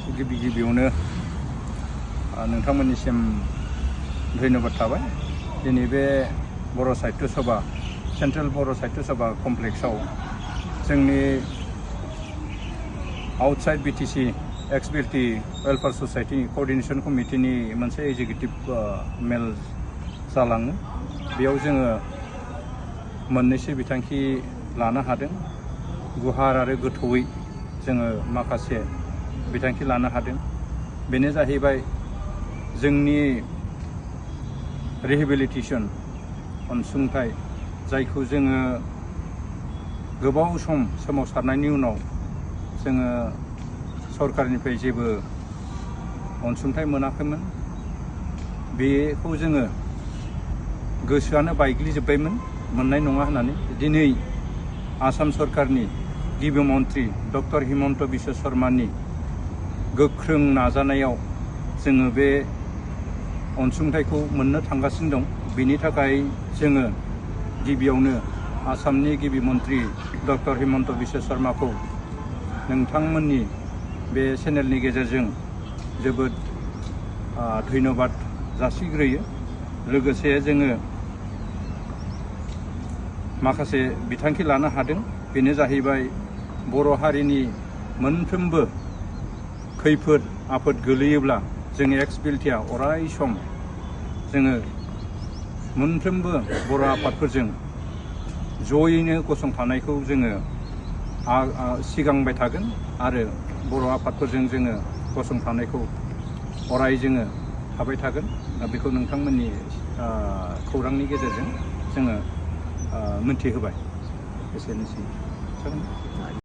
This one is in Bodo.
गिबियावनो नोंथांमोननिसिम धन्यबाद थाबाय। दिनै बे बर' साहित्य सभा सेन्ट्रेल बर' साहित्य सभा कमप्लेक्सआव जोंनि outside BTC ex-BLT welfare society coordination कमिटिनि मोनसे एग्जिकिउटिभ मेल जालाङो। बेयाव जोङो मोननैसो बिथांखि लानो हादों। गुवार आरो गोथौयै जोङो माखासे बिथांखि लानो हादों। बेनो जाहैबाय जोंनि रिहेबिलिटेसन अनसुंथाइ, जायखौ जोङो गोबाव सम सोमावसारनायनि उनाव जोङो सरकारनिफ्राय जेबो अनसुंथाइ मोनाखैमोन। बेखौ जोङो गोसोआनो बायग्लिजोब्बायमोन मोननाय नङा होननानै। दिनै आसाम सरकारनि गिबि मन्त्रि डक्टर हिमन्त बिश्व शर्मानि गोख्रों नाजानायाव जोङो बे अनसुंथाइखौ मोननो थांगासिनो दं। बेनि थाखाय जोङो गिबियावनो आसामनि गिबि मन्त्रि डक्टर हिमन्त बिश्व शर्माखौ नोंथांमोननि बे चेनेलनि गेजेरजों जोबोद धन्यबाद जासिग्रोयो। लोगोसे जोङो माखासे बिथांखि लानो हादों। बेनो जाहैबाय बर' हारिनि मोनफ्रोमबो खैफोद आफोद गोलैयोब्ला जोंनि एक्स-बिएलटिआ अराय सम जोङो मोनफ्रोमबो बर' आफादफोरजों जयैनो गसंथानायखौ जोङो सिगांबाय थागोन आरो बर' आफादफोरजों जोङो गसंथानायखौ अराय जोङो थाबाय थागोन। बेखौ नोंथांमोननि खौरांनि गेजेरजों जोङो मोनथिहोबाय। एसेनोसै।